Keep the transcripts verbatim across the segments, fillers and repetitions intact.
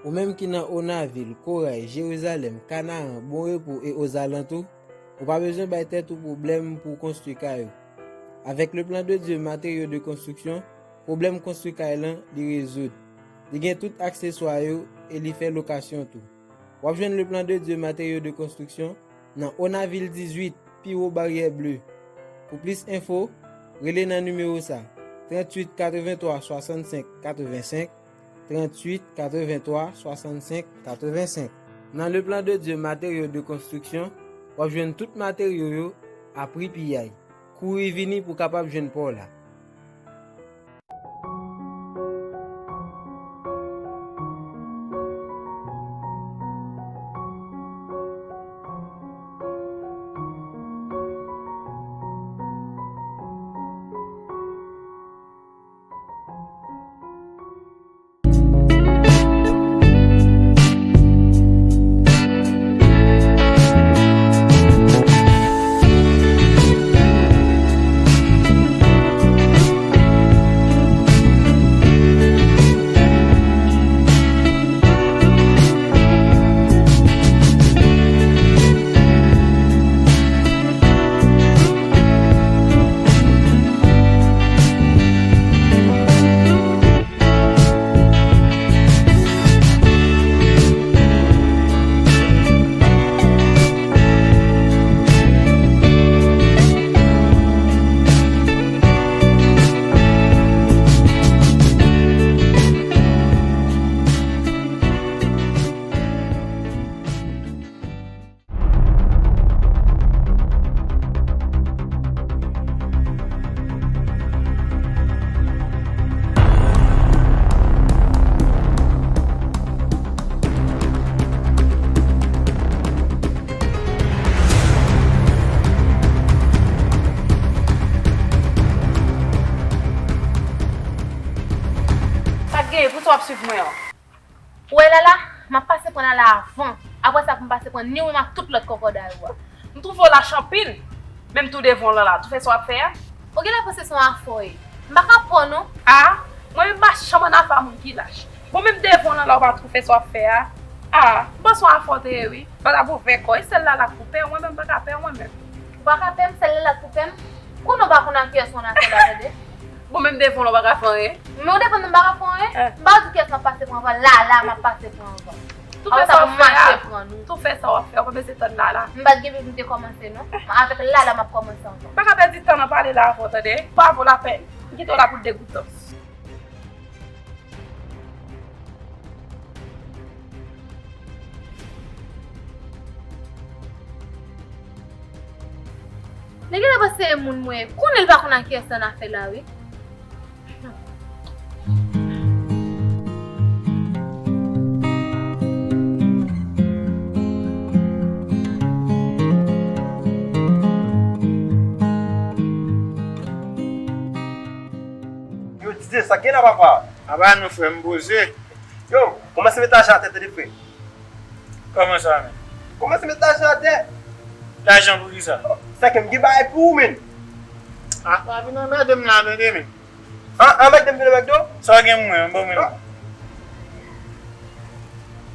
Ou menm ki nan Onavil, Koray, Jerizalèm, Kanaran, Bon Repo e ozalantou, ou pa bezwen bay tèt ou pwoblèm pou w konstwi kay ou. Avèk Le Plan de Dieu Matériaux de Construction, pwoblèm konstwi kay lan, li rezoud. Li gen tout akseswa yo e li fè lokasyon tou. W ap jwenn Le Plan de Dieu Matériaux de Construction nan Onavil dizuit, pi wo Baryè Ble. Pou plis enfo, rele nan nimewo sa, tranntuit katrevenntwa swasannsenk katrevensenk, tranntuit katrevenntwa swasannsenk katrevensenk. Nan Le Plan de Dieu Matériaux de Construction, w ap jwenn tout materyo yo a pri piyay. Kouri vini pou w kapab jwenn pa w la. Sa k genyen? Poukisa w ap swiv mwen an? Ou wè Lala? M ap pase pran Lala avan. Apre sa, pou m pase pran Niwim ak tout lòt kòkòday ou a. M twouve w lach anpil. Menm tou devan w lan la, tou fè sa w ap fè a. Ou genlè panse se yon afè w ye. M pa ka pran non. A, mwen menm m pa janm ann afè a moun ki lach. Bon, menm devan w lan la, ou pa tou fè sa w ap fè a. A, m panse yon afè w te ye wi. Lala pou vè kò, e sèl Lala k pou pè w, mwen menm m pa ka pè w mwen menm. Ou pa ka pè m, sèl Lala k pou pè m. Konnen w pa konn ak kiyès ou ann afè la, tande. Bon, menm devan w lan w pa ka fè anyen. Men w devan m, m pa ka fè anyen. Eh. M pa di kiyès m ap pase pran anvan, Lala m ap pase pran anvan. Tou fè sa w ap fè a. Tou fè sa w ap fè a, ou pa bezwen tann Lala. M pa t gen pi pou m te kòmanse non. Avèk Lala m ap kòmanse anvan. Pa ka pèdi tan nan pale la avè w, tande. Pa vo lapèn. M kite w la pou degoutans. Nèg la panse se moun mwen ye. Konnen l pa konn ak kiyès l ann afè la wi. Yo, Didier, sa k gen la, papa? Apa nou, frè m, poze. Yo, kòmanse met lajan atè, tande, frè. Kòman sa, men? Kòmanse met lajan atè. Lajan pou kisa? Sa ke m gen bagay pou ou, men. Ah, pa vin anmède m la, tande, men. Ah, anmède m vin anmède w? Sa w gen pou mwen, ban mwen. Ah.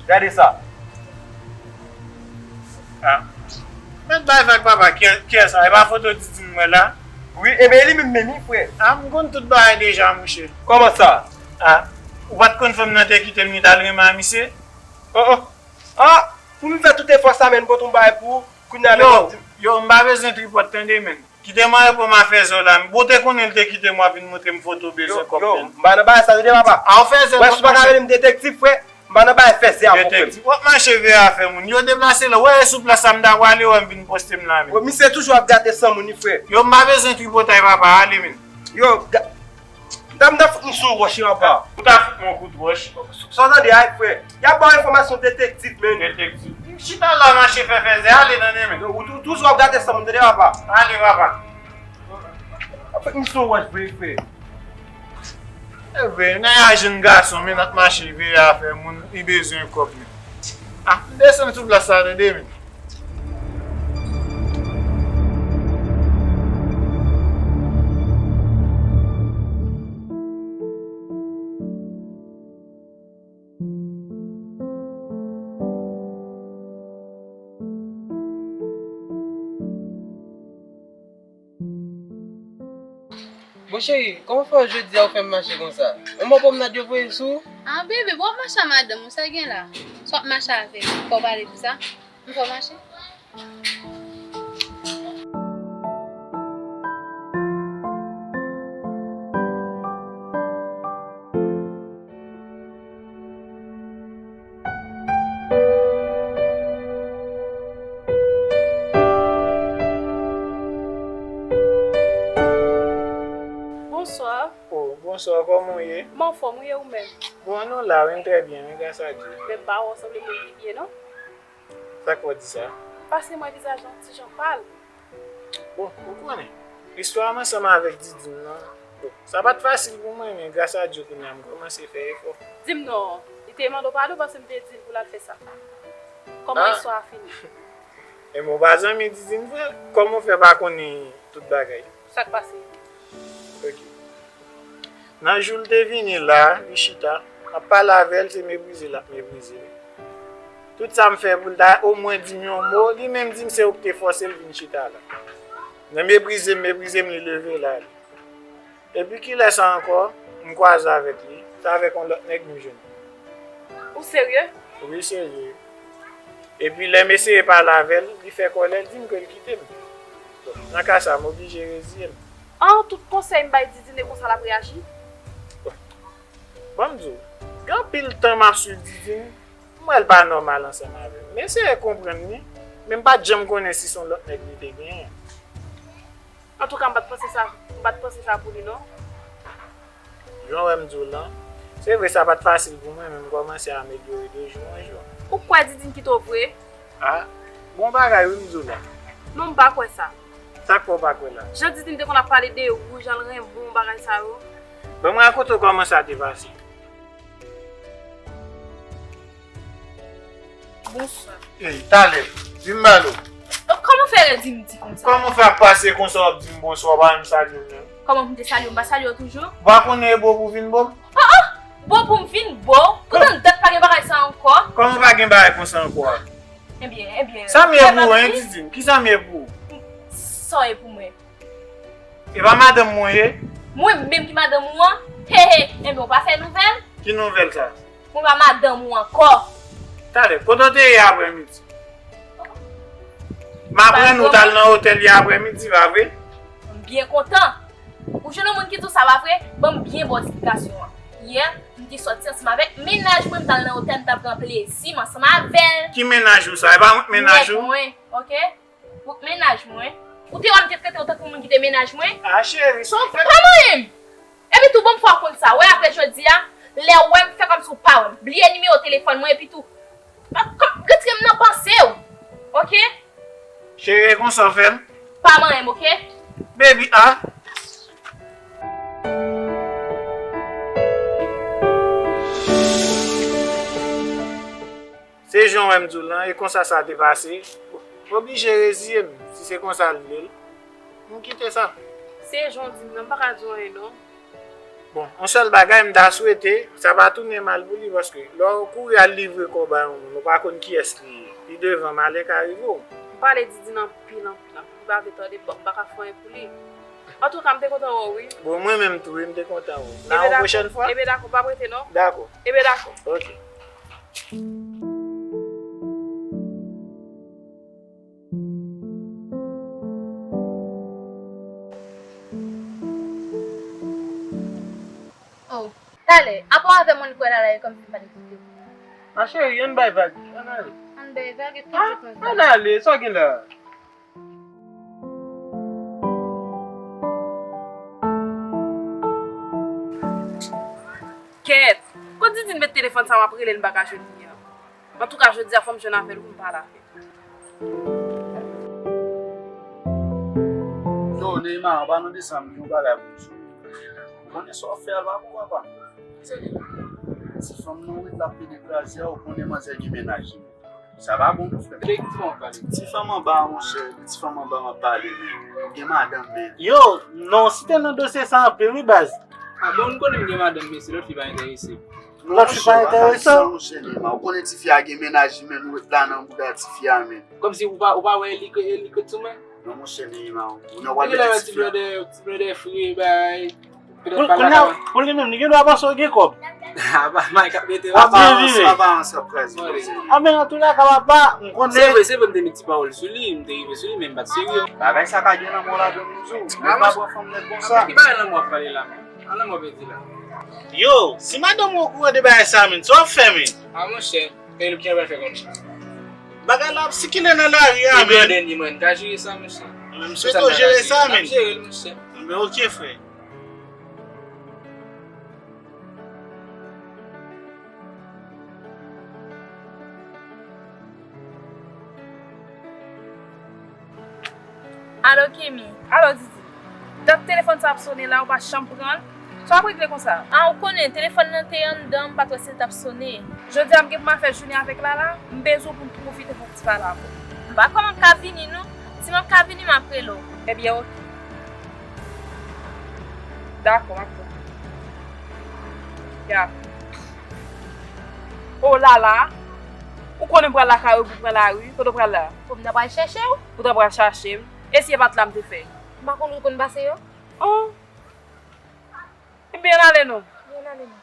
Gade sa. Ah. Mèt bay vag, papa, kiyès, kiyès sa? E pa foto Didine m wè la? Wi, e ben, e li menm menm, wi, frè. Ah, m konn tout bagay deja, monchè. Kòman sa? Ah, ou pa t konn fanm nan te kite m, li t al renmen a misye? Oh, oh. Ah, pou m fè tout efò sa, men, m konn yon bagay pou ou, kounye a, men, yo, m pa bezwen tripòt, tande, men. Kite m al reponn afè zò la. Bon, ou te konnen l te kite m, w ap vin montre m foto bezwen kòb. Yo, yo, m pa nan bagay sa, tande, papa. A, ou fè zè. Wè, si w pa ka rele m detektif, frè, m pa nan bagay fè zè avè w, frè. Detektif. W ap mache veye afè moun. Yo deplase la. Wè, sou plas sa, m ta pwale, wè, m vin poste m la, men. Bon, misye toujou ap gate san moun, wi, frè. Yo, m pa bezwen tripotay, papa. Ale, men. Yo, ga-, m ta, m ta fout misye yon wòch, wi, papa. Ou ta fout mwen yon kout wòch. Sa w tande a, frè? Y ap ba w enfòmasyon detektif, men. Detektif. Chita la, mache fè fèzè, ale nan men. Ou tou-, toujou ap gate san moun, tande, papa. Ale, papa. Afèk misyon wòch vre, frè. E vre, nan yon jenn gason, men, ap mache veye afè moun, li bezwen kòb, men. Ah, m desann sou plas la, tande, men. Bon, cheri, kòman fè w jodi a ou fè m mache konsa? Yon bon pwomnad yo voye sou ou? Ah, bebe, bon, w ap mache a madanm ou, sa gen la? Si w ap mache avè m, fò w pale konsa? M fè w mache? Bonswa. Oh, bonswa, kòman w ye? M anfòm, wi, e ou menm? Bon, nou la, wi, m trè byen, wi, gras a Dye. Men m pa wè w sanble moun ki byen, non. Sa k fè w di sa? Paske m wè vizaj lan ti jan pal. Bon, ou konnen, istwa m ansanm avèk Didine nan, bon, sa pa t fasil pou mwen, men gras a Dye kounye a m kòmanse fè efò. Di m non, li te mande w padon paske m te di l pou l al fè sa. Kòman istwa a fini? Enben, w pa zanmi Didine vre? Kòman w fè pa konnen tout bagay? Sa k pase? Ok. Nan jou l te vini la, li chita, m ap pale avè l, se meprize l ap meprize m. Tout sa m fè pou l ta omwen di m yon mo, li menm di m se ou ki te fòse l vin chita la. Nan meprize m, meprize m, li leve l ale. Epi kilè sa ankò, m kwaze avèk li, se avèk yon lòt nèg m jwenn. Ou serye? Wi, serye. Epi lè m eseye pale avè l, li fè kòlè, l di m ke l kite m. Bon, nan ka sa, m oblije reziye m. An, tout konsèy m bay Didine, e konsa l ap reyaji? Bon, ban m di w, gen anpil tan m ap swiv Didine, m wè l pa nòmal ansanm avè m. M eseye konprann li, men m pa t janm konnen si se yon lòt nèg li te genyen. Antouka, m pa t panse sa, m pa t panse sa pou li, non. Jan w wè m di w lan, se vre sa pa t fasil pou mwen, men m kòmanse amelyore de jou an jou. Ou kwè Didine kite w vre? Ah, bon bagay wi m di w la. Non, m pa kwè sa. Sa k fè w pa kwè la? Jan Didine te konn ap pale de ou, jan l renmen w, bagay sa yo. Ban m rakonte w kòman sa te pase. Bonswa. Ey, talè, di m ba l ou. Oh, kòman w fè redi m di konsa? Kòman w fè ap pase konsa w ap di m bonswa, w pa menm salye m menm? Kòman pou m te salye w, m pa salye w toujou? Ou pa konnen e bo pou vin bo m? Oh, oh! Bo pou m vin bo? Poutan dat pa gen bagay sa ankò. Kòman pa gen bagay konsa ankò a? Ebyen, ebyen. Sa m ye pou ou, hein, Didine? Kisa m ye pou ou? Sa w ye pou mwen? E pa madanm mwen ye? Mwen menm ki madanm ou an? He, he, enben, w pa fè nouvèl? Ki nouvèl sa? Mwen pa madanm ou ankò. Talè, kote w te ye aprèmidi? M aprann ou t al nan otèl yè aprèmidi, pa vre? M byen kontan. Ou jwenn yon moun ki di w sa, pa vre? Ban m byen bon esplikasyon an. Yè, m te sòti ansanm avèk mennaj mwen, m t al nan otèl, m t ap pran plezi m ansanm avè l. Ki mennaj ou sa? E pa mwen k mennaj ou? Nèg mwen, oke? Ou k mennaj mwen? Ou te wè m te trete w tankou moun ki te mennaj mwen? Ah, cheri, sa w fè? Pa manyen m! Epi tou, ban m fè w konn sa. Wè, apre jodi a, lè w wè m, fè kòmsi w pa wè m. Bliye nimewo telefòn mwen, epi tou, pa, kòm, retire m nan panse w. Oke? Cheri, e konsa w fè m? Pa manyen m, oke? Baby, ah! Se jan w wè m di w lan, e konsa sa te pase. M oblije reziye m, si se konsa l vle l. M kite sa. Se jan w di m nan, m pa ka di w anyen non. Bon, yon sèl bagay m ta swete, sa pa tounen mal pou li, paske lè w kouri al livre kò w bay yon moun, ou pa konn kiyès li ye. Pi devan, malè ka rive w. M pale Didine anpil, anpil, anpil. Li pa vle tande, bon, m pa ka fè anyen pou li. Antouka, m te kontan wè w, wi. Bon, mwen menm tou, wi, m te kontan wè w. Nan yon pwochèn fwa? Ebyen dakò, pa prete non. Dakò. Ebyen dakò. Ok. Oh, talè, apa w avè m, ou kwè l al la, e kòmsi m pa t egziste pou ou. Ma cheri, ann bay vag, ann ale. Ann bay vag, e tout jouk konsa. Ann ale, sa w gen la? Kèt! Kot Didine met telefòn sa, m ap rele l, m pa ka jwenn li an. Antouka, jodi a, fò m jwenn avè l pou m pale avè l. Yo, Neymar, an palan de sa, m gen yon bagay pou m di w. Ou konnen sa w ap fè a, l pa bon, papa. Ti fanm nan, wi, l ap pede kraze a, ou konnen manzè gen mennaj li. Sa pa bon tou, frè. De ki fanm w ap pale? Ti fanm anba a, monchè, ti fanm anba a m ap pale, men. Gen madanm, men. Yo, non, site nan dosye sa anpil, wi, baz. Ah bon, m konnen m gen madanm, men se lòt fi pa enterese. Lòt fi pa enterese w? Monchè, men, ou konnen tifi a gen mennaj li, men, ou ret la nan bouda tifi a, men. Kòmsi ou pa, ou pa wè li ke, li ke sou mwen? Non, monchè, Neymar, ou nan wè ti blòdè, ti blòdè fre, bay. Pou, pou li menm, li gen dwa panse w gen kòb. Aba, Mike ap mete w ap viv. Aparans ap kraze. A, men antoulèka, papa, m konnen. Se vre, se vre, m te met ti pawòl sou li, m te rive sou li, men m pa t serye. Bagay sa ka gen lanmò ladan l toujou. Men pa pran fanm nèg konsa. Ki bagay lanmò w ap pale la, menm? An lanmò w ap di la. Yo, si madanm ou okouran de bagay sa, menm, sa w ap fè, menm? A, monchè, e l ki pral fè kòmsi. Bagay la ap sikile nan lari a, menm. Dènye, mwen, m ka jere sa, monchè. M swete w jere sa, menm. M ap jere l, monchè. Enben, oke, frè. Alo, Kimi. Alo, Didi. Dat telefòn sa ap sonnen la, ou pa janm pran l? Sa w ap regle konsa? A, ou konnen, telefòn nan te anndan, m pa t wè si l t ap sonnen. Jodi a, m gen pou m al fè jounen avèk Lala, m bezwen w pou m pwofite fè yon ti pale avè w. M pa kwè m ap ka vini, non. Si m ap ka vini, m ap rele w. Ebyen, oke. Dakò, m ap tann. Ya. O Lala, ou konnen m pral lakay ou epi w pran lari, kote w pral la? Bon, m ta pral chèche w. Ou ta pral chache m? E si e pa t la m te fè? M pa konn ou konn pase yo. Oh. Ebyen, ale non. Ebyen, ale non.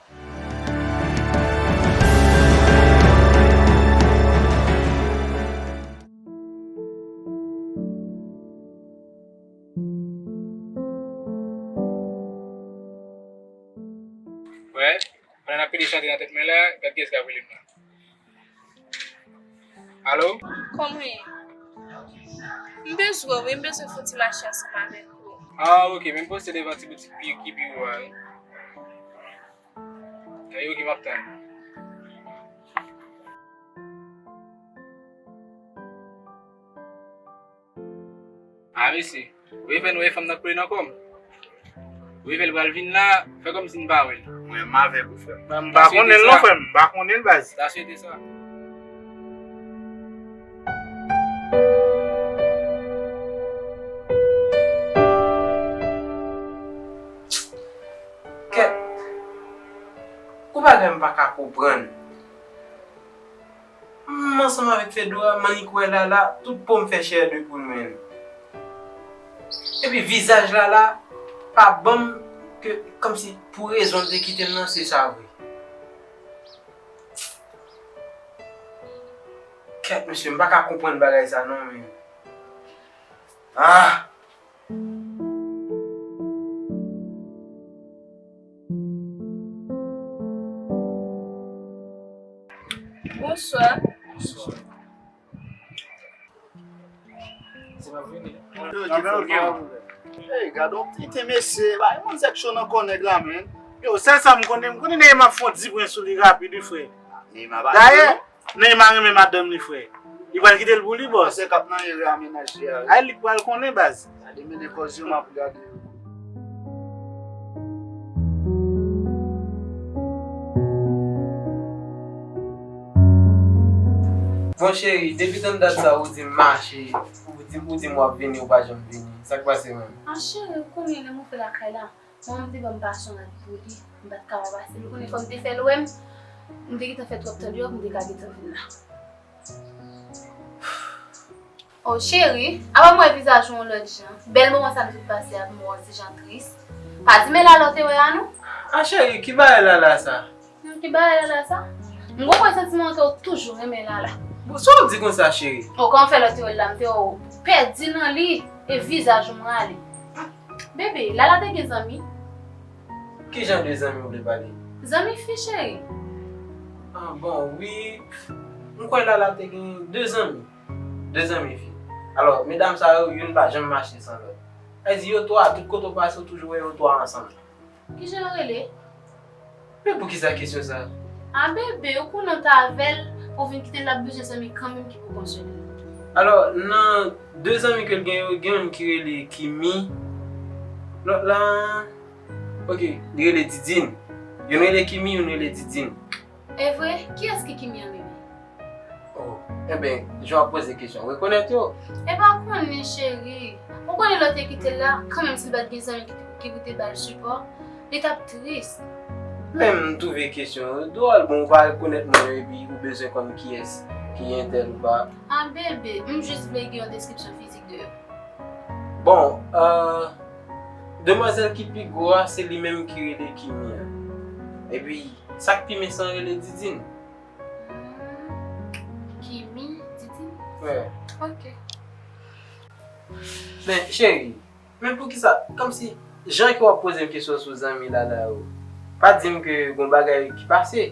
Wè, pandan n ap pede chante nan tèt mwen la, gad kiyès k ap rele m la. Alo? Kòman w ye? M bezwen w wi, m bezwen fè yon ti mache ansanm avèk ou. Ah, ok, men m poste devan ti boutik pi, ki pi wo a wi. Wi, ok, m ap tann. Ah, mesye. Ou e fè nou e fanm nan k kole nan kò m. Ou e fè l pral vin la, fè kòmsi n pa wè l. Mwen, m avèk ou, frè m. M pa konnen l non, frè m. M pa konnen l, baz. Sa swete sa. Kèt. Gon bagay m pa ka konprann. M ansanm avèk Fedora, m annik wè Lala, tout po m fè chè de poul menm. Epi vizaj Lala pa ban m ke, kòmsi pou rezon l te kite m nan, se sa vre. Kèt, mesye, m pa ka konprann bagay sa non, men. Ah! Bonswa. Bonswa. Se m ap vini. Yo, Jefferson, kòman ou ye? Ey, gade yon ti tenten mesye, bay yon sèk cho nan kò nèg la, men. Yo, sèl sa m konnen, m konnen Neymar ap fè yon ti pwen sou li rapid, wi, frè. Neymar pa jwe, non. Dayè, Neymar renmen madanm li, frè. Li pral kite l pou li, bòs. Panse k ap nan erè a mennaj li a, wi. Ay, li pral konnen, baz. Gade mennen kòz yo, m ap gade yo. Bon, cheri, depi tann dat sa, ou di m mache, ou di, ou di m w ap vini, ou pa janm vini. Sa k pase menm? Ah, cheri, ou konnen lè m rive lakay la, manman m te ban m pasyon an pou li, m pa t ka pa pase. Ou konnen fò m te fè l wè m, m te gentan fè twòp tan deyò pou m te ka gentan vin la. Oh, cheri, apa m wè vizaj ou yon lòt jan? Bèl moman sa nou te pase ap m wè w ti jan tris. Pa di men Lala w te wè a non? Ah, cheri, ki bagay Lala sa? Hmm, ki bagay Lala sa? M konprann santiman ke w toujou renmen Lala. Bon, sa w di konsa, cheri? Oh, kòman fè lè w te wè l la, m te wè w pèdi nan li, e vizaj ou m rale. Bebe, Lala te gen zanmi? Ki jan de zanmi w vle pale? Zanmi fi, cheri. Ah, bon, wi. M kwè Lala te gen de zanmi. De zanmi fi. Alò, medam sa yo, youn pa janm mache san lòt. Sa vle di yo twa, tout kote w pase, w toujou wè yo twa ansanm. Ki jan yo rele? Men poukisa kesyon sa? A bebe, ou konnen w t avè l, ou vin kite l, l ap bezwen zanmi kanmenm ki pou konsole l. Alò, nan de zanmi ke l gen yo, gen youn ki rele Kimi, lòt la, ok, li rele Didine. Youn rele Kimi, youn rele Didine. E vre? Kiyès ki Kimi an, bebe? Oh, enben, jan w ap poze kesyon, w rekonèt yo? E pa konnen, cheri. Ou konnen lè w te kite l la, kanmenm si l pa t gen zanmi ki, ki pou te ba l sipò, li t ap tris. Men m twouve kesyon yo dwòl, bon, ou pa rekonèt moun yo epi ou bezwen konn kiyès ki entèl ou pa. A bebe, m jis vle gen yon deskripsyon fizik de yo. Bon, euh, demwazèl ki pi gwo a, se li menm ki rele Kimi an. Epi, sa k pi mens lan rele Didine. Kimi, Didine? Wè. Ok. Men, cheri, men poukisa, kòmsi, jan ke w ap poze m kesyon sou zanmi Lala yo, pa di m ke gon bagay ki pase?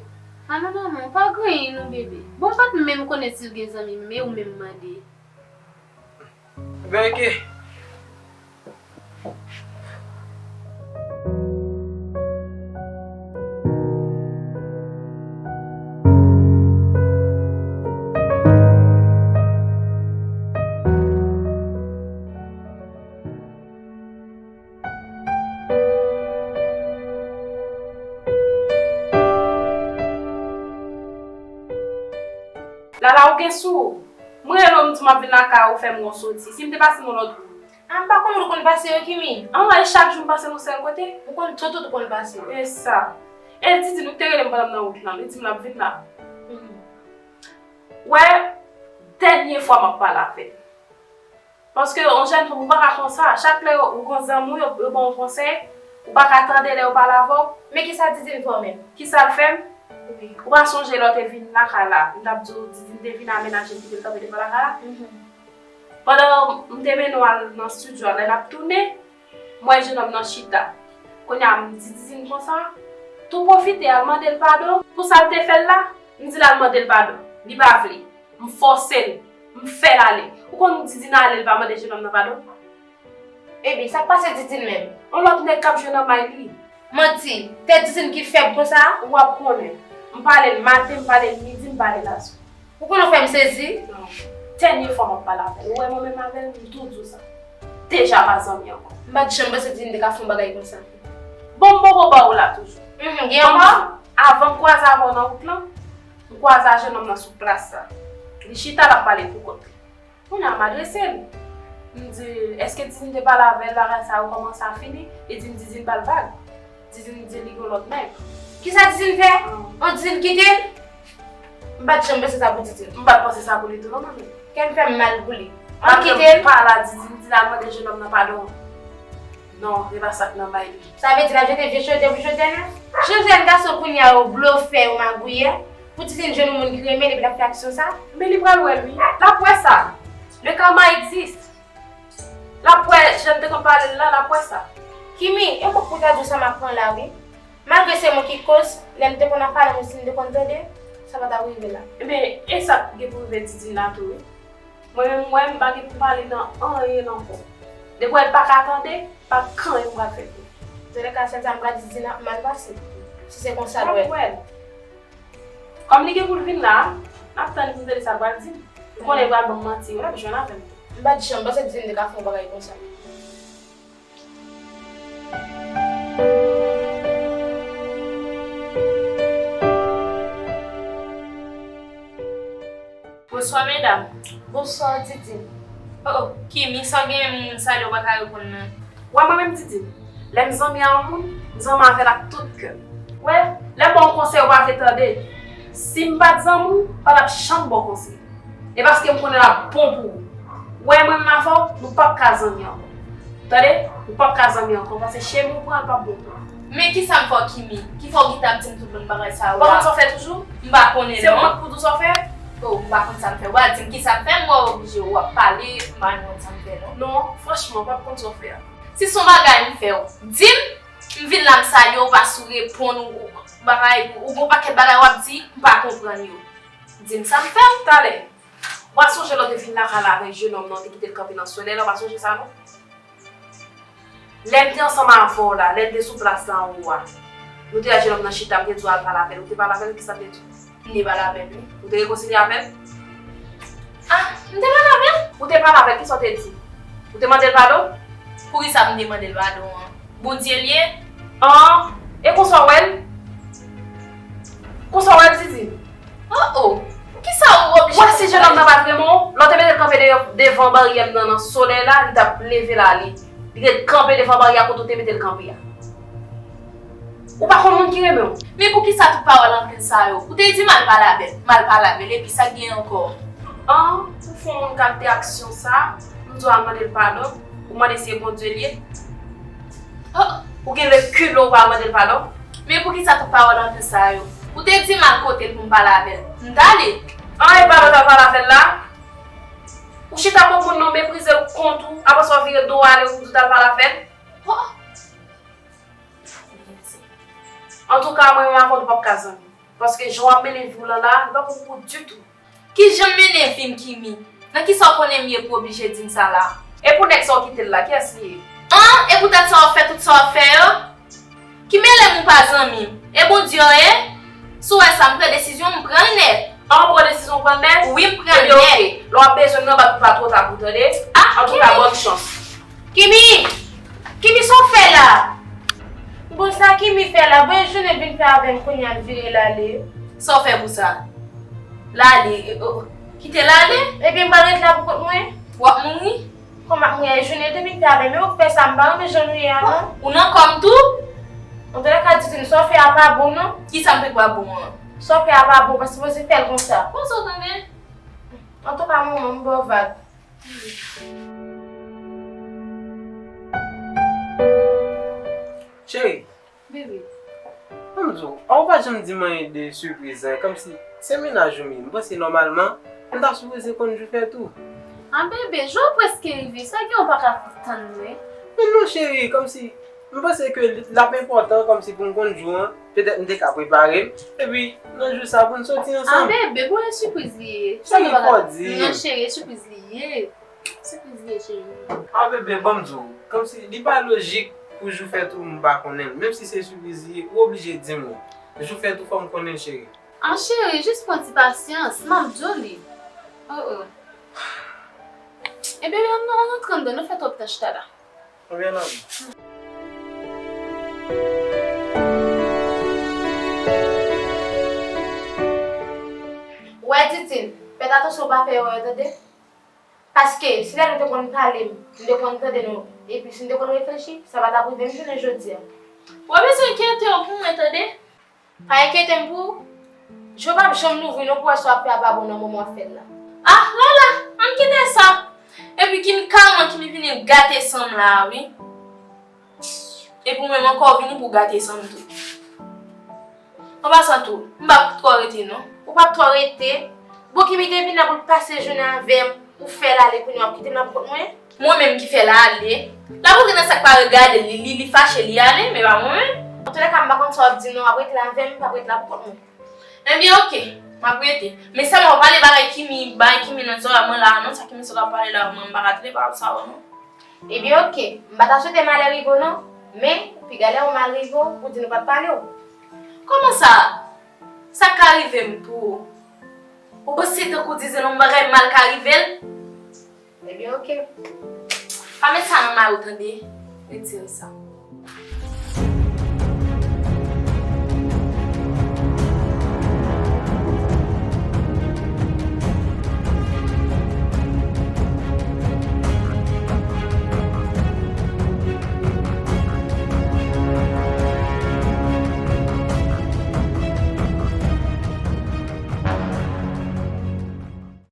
Ah non, non, non, pa griyen non, bebe. Bon, m pa t menm konnen si l gen zanmi, men ou menm mande. Ben, ok. Lala, ou gen sou ou. M rele w, m di w m ap vin lakay ou, ou fè m wè w soti. Si m te pase nan lòt wout. Ah, m pa konn ou konn pase yo, Kimi. Anmwey, chak jou m pase nan sèl kote. Ou konn tout, tout ou konn pase yo. E sa. E Didine, ou te rele m pandan m nan wout lan. Li di m l ap vin la. Wè, dènye fwa m ap pale avè l. Paske yon jèn fanm, ou pa ka konsa. Chak lè ou gon zanmi w, yo, yo ba w konsèy, ou pa ka tande lè yo pale avè w. Men kisa Didine fè w menm? Kisa l fè m? Wi. Ou pa sonje lè w te vin lakay la, m t ap di w Didine te vin amenaje l kite l kanpe devan lakay la? Pandan m te mennen w al nan estidyo a, lè n ap tounen, m wè jennonm nan chita. Kounye a, m di Didine konsa, tou pwofite al mande l padon pou sa l te fè l la. M di l al mande l padon. Li pa vle. M fòse l. M fè l ale. Ou konn Didine ale, l pa mande jennonm nan padon? Ebyen, sa k pase Didine menm? Yon lòt nèg k ap jwe nan may li. Manti, tèt Didine ki fèb konsa? Ou ap konnen. M pale l maten, m pale l midi, m pale l aswè. Ou konnen w fè m sezi? Non. Dènye fwa m ap pale avè l. Ou wè mwen menm avè l, m tou di w sa. Deja pa zanmi ankò. M pa t janm panse Didine te ka fè yon bagay konsa. Bon, m poko ba w la toujou. Mhm, gen ankò? Avan m kwaze avè w nan wout lan, m kwaze a jennonm nan sou plas la. Li chita, l ap pale pou kont li. Kounye a, m adrese l. M di l, èske Didine te pale avè l, bagay sa yo kòmanse a fini? Li di m Didine ba l vag. Didine di li gen lòt nèg. Kisa Didine fè? An Didine kite l? M pa t janm panse sa pou Didine. M pa t panse sa pou li tou non, manmi. Kè m fè m mal pou li. An kite l? Pale a Didine, di l al mande jennonm nan padon. Non, e pa sa k nan may li. Sa vle di l ap jete vye chotè pou chotè nèf? Jan jèn gason kounye a yo blofè, yo magouyè. Pou Didine jwenn yon moun ki renmen l epi l ap fè aksyon sa? Men li pral wè l wi. L ap wè sa. Le karma existe. L ap wè, jan m te konn pale l la, l ap wè sa. Kimi, e mwen pou ta di w sa m aprann la wi. Malgre se mwen ki koz, lè m te konn ap pale moun si m te konn tande, sa pa t ap rive la. Ebyen, e sa k gen pou rive Didine la tou wi. Mwen menm, mwen, m pa gen pou m pale nan anyen ankò. Depi w wè l pa ka tande, pa gen anyen m pral fè pou li. Antoulèka, sèl sa m ka di Didine ap mal pase. Si se konsa l wè l. Kòm li gen pou l vin la, n ap tann pou n tande sa l pral di n. M konnen l pral ban m manti, l ap jwenn avè m tou. M pa t janm panse Didine te ka fè yon bagay konsa. Bonswa medam. Bonswa Didine. Oh oh, Kimi, sa w genyen, moun salye w pa ka reponn mwen? Wè mwen menm Didine, lè m zanmi a yon moun, m zanmi avè l ak tout kè m. Wè, lè m ba w konsèy ou pa vle tande. Si m pa t zanmi w, m pa t ap janm ba w konsèy. E paske m konnen l ap bon pou ou. Wè mwen menm avè w, nou p ap ka zanmi ankò. Tande, nou p ap ka zanmi ankò, paske chemen w pran, l p ap bon pou ou. Men kisa m fè w Kimi? Ki fè w gentan ap di m tout bann bagay sa yo la? Ou pa konn sa w fè toujou? M pa konnen non. Se mwen k pou di w sa w fè? Oh, m pa konn sa m fè. Ou pa di m kisa m fè, m wè w oblije w ap pale, m pa konn sa m fè non. Non, franchman, w p ap konn sa w fè a. Si se yon bagay m fè w, di m, m vin la m salye w, ou pa sou reponn, ou bagay, ou gon pakèt bagay w ap di, m pa konprann yo. Di m sa m fè w. Talè, ou pa sonje lè w te vin lakay la avèk jennonm nan, w te kite l kanpe nan solèy la, ou pa sonje sa non? Lè m te ansanm avè w la, lè n te sou plas la anwo a, nou te wè jennonm nan chita, m te di w al pale avè l, ou te pale avè l, kisa l te di w? M te pale avè l wi. Ou te rekonsilye avè l? Ah, m te pale avè l? Ou te pale avè l, kisa w te di? Ou te mande l padon? Poukisa m te mande l padon an? Bondye l ye? An, e konsa w wè l? Konsa w wè l, Didine? Oh oh, kisa ou oblije konn sa? Wè si jennonm nan pa t renmen w, lè w te mete l kanpe devan baryè m nan, nan solèy la, li t ap leve l ale. Li ret kanpe devan baryè a kote w te mete l kanpe a. Ou pa konn moun ki renmen w. Men poukisa tout pawòl anpil sa yo? Ou te di m al pale avè l, m al pale avè l, epi sa k genyen ankò? An, ou fè yon moun kalite aksyon sa, m di w al mande l padon, Ou mande si e Bondye l ye? Oh, ou gen lekil lè ou pa mande l padon? Men poukisa tout pawòl anpil sa yo? Ou te di m al kote l pou m pale avè l. M t ale. An, e padon w t al pale avè l la? Ou chita kon moun nan, w meprize l kont ou, apre sa w vire do w ale, ou di w t al pale avè l? Oh! Antouka, mwen menm avè w nou p ap ka zanmi. Paske jan w ap mennen vi w lan la, li pa bon pou ou ditou. Kijan m mennen vi m, Kimi? Nan kisa w konnen m ye pou w oblije di m sa la? E pou nèg sa w kite l la, kiyès li ye? An, e poutèt sa w ap fè tout sa w ap fè yo? Ki mele m ou pa zanmi m? E Bondye w ye? Si w wè sa, m pran desizyon m, m pran l nèt. An, w pran desizyon w pran l nèt? Wi, m pran l nèt. Ebyen, oke. Lè w ap bezwen m nan, bat pou pa twò ta pou w tande. Ah, Kimi! Antouka, bòn chans. Kimi! Kimi, sa w fè la? Bon, sa Kimi fè la? Bon, e jounen vin fè avè m kounye a l vire l ale. Sa w fè pou sa? L ale, e, o, kite l ale? Ebyen, m pral ret la pou kont mwen. W ap mouri? Kòman m ap mouri? E jounen te vin fè avè m, e ou k fè sa, m pa renmen jan nou ye a, non. Ou nan kò m tou? Antoulèka, Titine, sa w fè a pa bon, non. Kisa m fè k pa bon an? Sa w fè a pa bon, w pa sipoze fè l konsa. Bon, sa w tande? Antouka, manman, m ba w vag. Cheri. Bebe. Ban m di w, a ou pa janm di m anyen de sipriz lan, kòmsi se mennaj ou m ye. M panse nòmalman, m ta sipoze konn jou fèt ou. A bebe, jou an prèske rive, sa gen ou pa ka tann mwen? Men non, cheri, kòmsi m panse ke l ap enpòtan, kòmsi pou m konn jou an, petèt m te ka prepare m, epi nan jou sa pou n soti ansanm. A bebe, bon, e sipriz li ye. Sa nou pa ka. Cheri, fò di m. Non, cheri, e sipriz li ye. Sipriz li ye, cheri. A bebe, ban m di w, kòmsi li pa lojik pou jou fèt ou m pa konnen l. Menm si se sipriz li ye, ou oblije di m li. Jou fèt ou fò m konnen l, cheri. A cheri, jis pran ti pasyans, m ap di w li. Oh, oh. E bebe, ann, ann antre anndan, nou fè twòp tan chita la. Ebyen, ann. Ou wè, Titine, fè atansyon pou w pa fè erè, tande? Paske, si lè nou te konn pale, m te konn tande nou, epi si n te konn reflechi, sa pa t ap rive m jounen jodi a. Ou pa bezwen enkyete w pou mwen, tande? Pa enkyete m pou ou. Je w p ap janm louvri non pou w wè sa w ap fè a pa bon nan moman w ap fè l la. Ah, Lala, ann kite sa. Epi Kimi, kalman Kimi vini gate san m la, wi. Epi ou menm ankò, w vini pou w gate san m tou. An pasan tou, m p ap twò rete non. Ou p ap twò rete? Bon, Kimi te vin la pou l pase jounen avè m, ou fè l ale, kounye a w ap kite m la pou kont mwen? Mwen menm ki fè l ale? L ap rantre nan sa k pa regade l, li, li, li fache, li ale, men pa mwen menm. Antoulèka, m pa konn sa w ap di non, w ap rete la avè m, m p ap rete la pou kont mwen. Ebyen, oke, m ap rete. Men sèlman pa pale bagay Kimi, bagay Kimi nan zòrèy mwen la a non, sa Kimi sot ap pale la a, mwen m pa ka tande pawòl sa yo non. Ebyen, oke, m pa ta swete malè rive w non, men piga lè yon mal rive w, ou di nou pa t pale w. Kòman sa? Sa k ka rive m pou ou? Ou panse tankou di se yon bagay mal ka rive l? Ebyen, oke. Pa met sa nan may ou, tande? Retire sa.